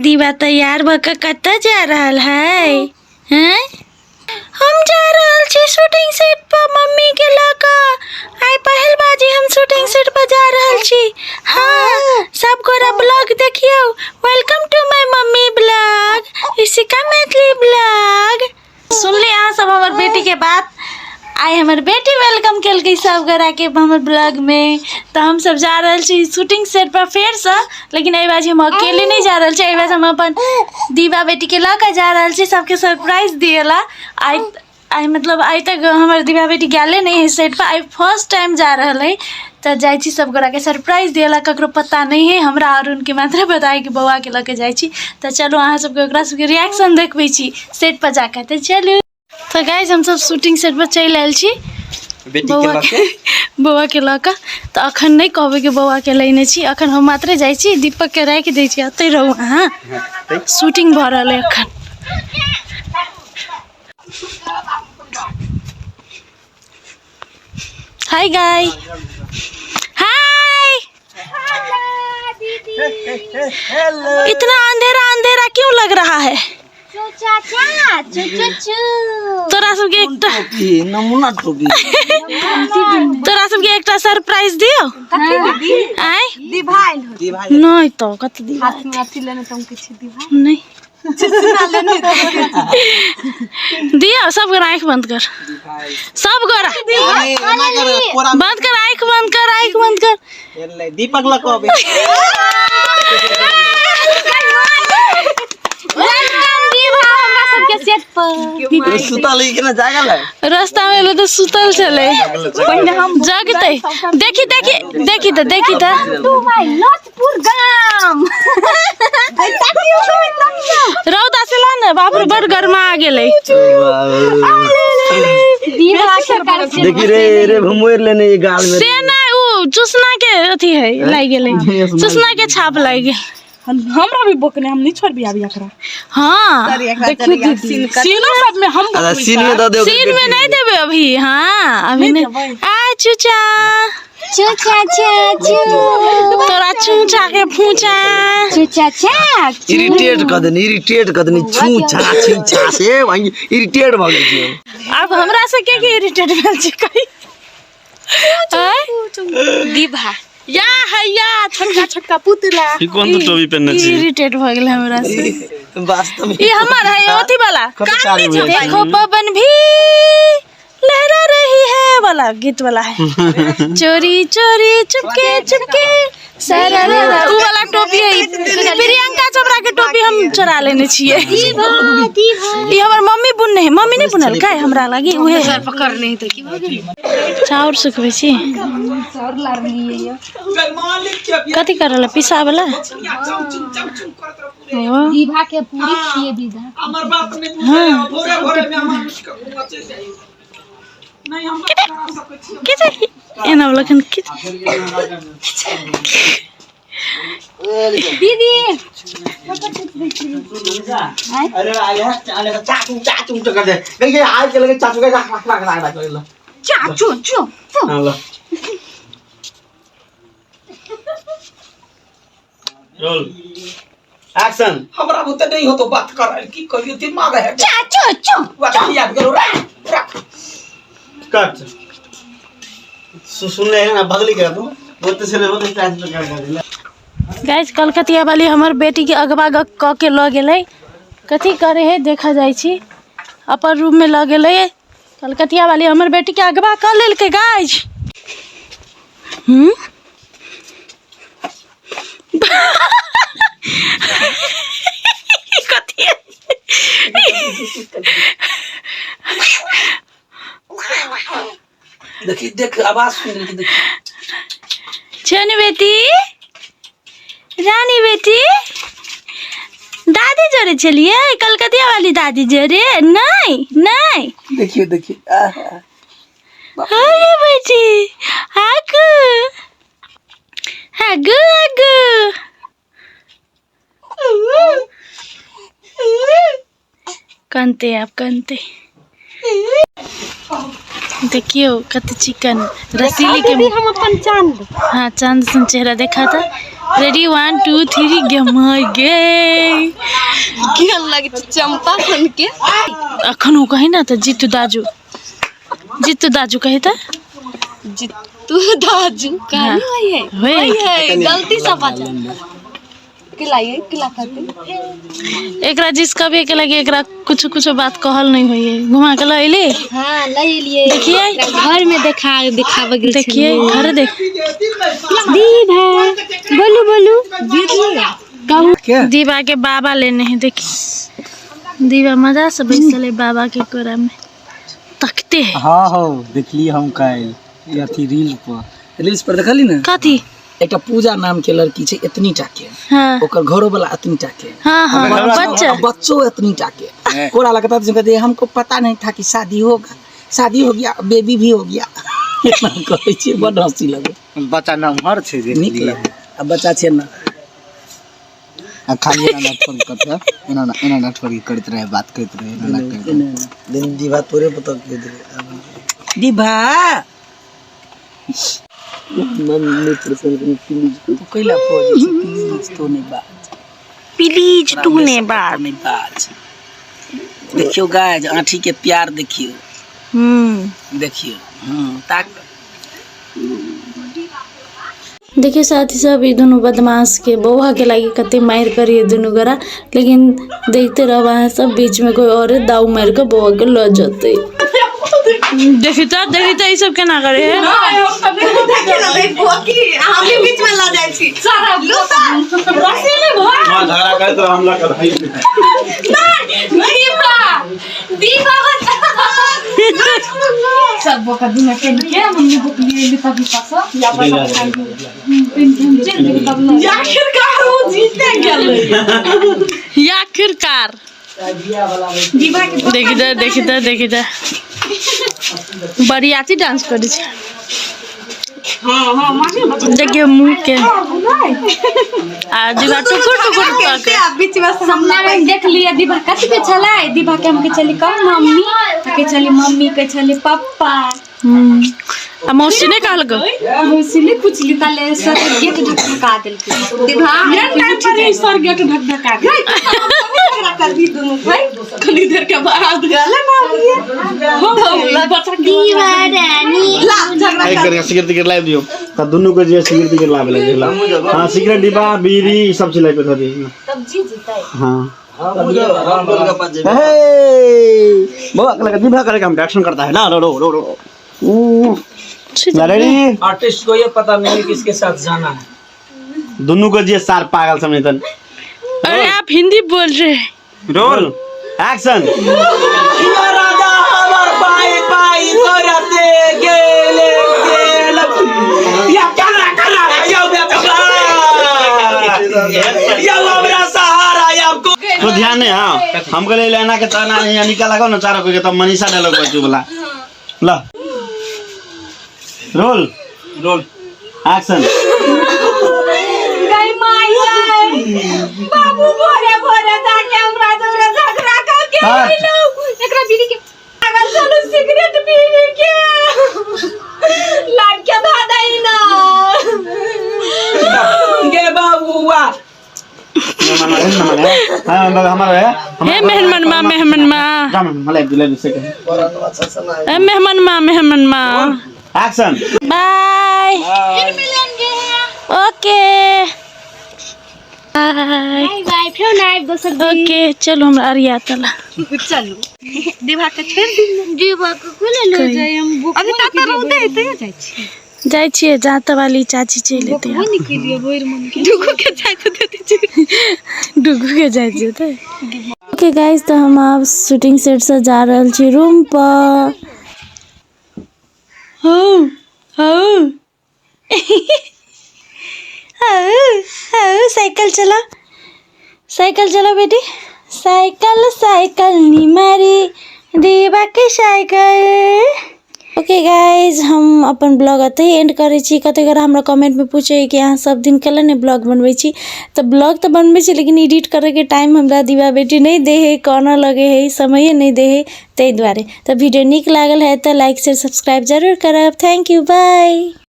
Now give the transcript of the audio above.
दीवा तैयार भऽ कऽ कतऽ जा रहल है हैं? हम जा रहल छी शूटिंग सेट पर मम्मी के लऽ कऽ। आइ पहिल बाजी हम शूटिंग सेट पर जा रहल छी। हाँ, सब गोरा ब्लॉग देखियौ। Welcome to my mummy blog, Ishika Maithili blog. सुनली अहाँ सब हमर बेटी के बात। आइ हमर बेटी welcome केलकै सब गोरा के हमर ब्लॉग में। तऽ हम सब जा रहल छी शूटिंग सेट पर फेरसँ, लेकिन एहि बाजी हम अकेले नहि जा रहल छी। एहि बाजी हम अपन दीवा बेटी के लऽ कऽ जा रहल छी सबके सरप्राइज दिएला। आइ आइ मतलब आइ तक हमर दीवा बेटी गेले नहि है सेट पर, आइ फर्स्ट टाइम जा रहल है। तऽ जाइ छी सब गोरा के सरप्राइज दिएला, ककरो पता नहि है, हमरा और उनके मात्र पता है कि बौआ के लऽ के जाइ छी। तऽ चलू अहाँ सबके ओकरा सबके रिएक्शन देखबै छी सेट पर जाकऽ। तऽ चलू। तऽ गाइस हम सब शूटिंग सेट पर चलि आयल छी बेटी के बौआ लऽ के। बौआ के लऽ कऽ। तऽ अखन नहि कहबै कि बौआ के लेने छी, अखन हम मात्रे जाइ छी, दीपक के राखि दै छी, एतै रहू अहाँ। शूटिंग भऽ रहल है अखन। हाय गाय, हाय। इतना अंधेरा अंधेरा क्यों लग रहा है? तोरा सबके एकटा नमूना टोपी, तोरा सबके एकटा सरप्राइज दियौ। आय नहीं तो कत दी नहीं दिया। सब गोरा आँख बंद कर, सब गोरा बंद कर, आँख बंद कर, आँख बंद कर। दीपक लऽ कऽ सुतल है कि ना जागल है? रास्ता में एलो तऽ सुतल छलै, जगतै। देखी देखी देखी तऽ देखी तऽ रौदा से ला ने। बाप रे, बड़ गरमा गेलै। देखी रे रे, भमोर लेने ये गाल में। से नहि, उ चुसना के अथी है लागि गेलै, चुसना के छाप लागि गेल। हमरा भी बोकने हम नहीं छोड़बी अभी एकरा। हाँ। देखियो दीदी, सीनो सब में हम अच्छा सीन में दऽ दे। सीन में नहीं देबे अभी। हाँ, अभी नहीं। आ चुचा चूचा चाचू, तोरा चूचा के फूचा। चूचा चा। इरिटेट कऽ देनी, इरिटेट कऽ देनी। छू छा छी छा से वही इरिटेट भऽ गेल छी हम। आब हमरा से के के इरिटेट भेल छै कही? आँय? दीभा या हैया छोटका छोटका पुतला। ई कोन तू टोपी पहिनने छी? इरिटेट भऽ गेल हमरा से। वास्तव में ई हमर है अथी वाला। कते चालू है? देखो पवन भी लहरा रही है वाला गीत वाला है। चोरी चोरी चुपके चुपके सरारा उ वाला टोपी है। ई प्रियंका चोपड़ा के टोपी हम चोरा लेने छियै। ई हमर मम्मी बुनने है। मम्मी नहीं बुनलकै, हमरा लागी उहे है। चाउर सुखबै छी। कथी करल पिसावला? ओ दीभा के पूरी खिए दीदा। हाँ, के छै एना वाला खन के? दीदी। अरे आया चाले चाचू चाचू तो कर दे गई गई आज के लगे चाचू के रख रख रख रख रख ल। चाचू चू। हां ल। Roll action. हमरा बुते नहीं होतो बात कर, की कहियो, दिमाग है। चाचू चू। वाह, याद करो, रख रख। कट। सुन ले ना, बगली के तू बोलते से बोलते ट्रांसफर कर दे। गाइस, कलकतिया वाली हमर बेटी के अगवा कऽ के लऽ गेलै। कथी करे है देखा जाइ छी। अपन रूम में लऽ गेलै। कलकतिया वाली हमर बेटी के अगवा कऽ लेलकै गाइस। हम्म कथी है? देखी देख, आवाज सुन रही, देखी। छोनी बेटी, रानी बेटी, दादी जोरे चलिए, कलकतिया वाली दादी जोरे। नहीं नहीं। देखिए देखिए, आहा। अरे बेटी, आगू आगू आगू। कनते आब कनते। देखियो कते चिकन रसीली के। हम अपन चांद। हाँ, चांद सन चेहरा देखा था। रेडी 1 2 3 गे my गे। केहन लगै छै चंपा सन के। अखन ओ कही ना तऽ जीतू दाजू, जीतू दाजू कही तऽ। जीतू दाजू कहानी होई है। होई। होई है, गलती से बचा किलाइए किला खाते। एकरा जिस कभी के लगे एकरा कुछ कुछ बात कहल नहीं होई है। घुमा के लैली। हां ले लिए। देखिए। घर में देखा दिखावे गेल। देखिए घर देख। दीभा बोलू बोलू कहू। दीवा के बाबा लेने हैं। देखिए दीवा मजा से बैसल है बाबा के कोरा में तकते है। हाँ हो देखली हम काल्हि ई अथी रील पर। रील्स पर देखली ने? कथी? एकटा पूजा नाम के लड़की छै एतनी टा के। हाँ। ओकर घरो वाला एतनी टा के। हाँ हाँ बच्चा। बच्चो एतनी टा के। कोरा लगता था कहते हमको पता नहीं था कि शादी होगा, शादी हो गया, बेबी भी हो गया। एना कहै छै, बड हँसी लगे। बच्चा नमहर छै नीक देखली। लगे। आ बच्चा छै ना। आ खाली एना ना फोन करते, एना ना एना ना ठोरी करैत रहे, बात करैत रहे, एना ना करैत रहे। दिन दीभा तोरे पता के दे। दीभा तू कैला फोन छै? प्लीज तो नहीं बाज, प्लीज तू ने बाज, नहीं बाज। देखियो गाइस आँठी के प्यार देखियो। देखियो। ताक। देखिए साथी सब ई दुनू बदमाश के बौआ के लागी कते मार करिए दुनू गोरा, लेकिन देखते रहो अहाँ सब बीच में कोई और दाऊ मार के बौआ के ल जते। देखी तो, देखी तो ई सब केना करे है। हां झगड़ा करे तो हमला कर। सब बोका दुना के के मम्मी बोकली तभी पास या पास आखिरकार वो जीते गेलै। आखिरकार देखी तो, देखी तो, देखी तो बरियाती डांस करे छै। देखियो मुंह के आ दीवा टुकुर टुकुर तक। सपना में देख लिया दीभा कथी के छलै। दीभा के हम के चली कह मम्मी के चली, मम्मी के चली पप्पा। आ मौसी ने कहलको? मौसी ने पूछली ताले सर गेट ढकढका देलकै। दीभा टाइम पर ही सर गेट ढकढका दे। कर दी दुनू भाई। कनी देर के बाद गेलै ना बच्चा के दीवा रानी एक करके सिगरेट तिगरेट लाइव दियो त दुनू के जे सिगरेट तिगरेट लावे लगे। हां सिगरेट डिब्बा बीड़ी ई सब चीज लाइव दी। तब जी जीतै। हां हे बौआ के लगे दीभा करे हम एक्शन करता है ना। रो रो रो रो रेडी। आर्टिस्ट को ये पता नहीं है किसके साथ जाना है। दोनों को जे सार पागल समझतन। अरे आप हिंदी बोल रहे हैं। Roll action. राजा हमर पाई पाई करते गेले गेल या करा करा या बेटा या हमरा सहारा या आपको तो ध्यान नहीं। हां हमको ले लेना के तना यहाँ निकाल लगाओ ना चारों को के तब मनीषा डायलॉग बचू बोला ल रोल रोल एक्शन। गई माई बाबू भोरे भोरे जाके हमरा जोरे झगड़ा कर के आइलो। एकरा बीड़ी के पागल चलू सिगरेट पी के लाड के धादाई ना गे बाबूआ। हमारा है हे मेहमान माँ, मेहमान माँ, जा मलाई दिले से ए मेहमान माँ, मेहमान माँ। एक्शन। बाय। ओके बाय बाय। फेर ना आइब दोसर दिन। ओके चलो हमरा अरिया तला चलू दीभा के छोड़ दी। दीभा के कोले ले जाय हम अभी ताता रहते हेते जाय छी जाइ छियै जात वाली चाची चलि एतै। डुगू के जाय त देते छी। डुगू के जाइ छियै तऽ। ओके गाइस तऽ हम आब शूटिंग सेट से जा रहल छी रूम पर। हौ हौ हौ हौ साइकिल चला, साइकिल चला बेटी, साइकिल साइकिल नी मारी दीवा के साइकिल। ओके गाइज हम अपन ब्लॉग एतहि एंड करै छी। कतेक गोरा हमरा कमेंटमे पूछै कि अहाँ सब दिन कैला नहि ब्लॉग बनबै छी, तऽ ब्लॉग तऽ बनबै छी लेकिन एडिट करैके टाइम हमरा दीवा बेटी नहि दै है, कानऽ लगै है, समये नहि दै है, ताहि दुआरे। तऽ वीडियो नीक लागल है तऽ लाइक शेयर सब्सक्राइब जरूर करब। Thank you bye.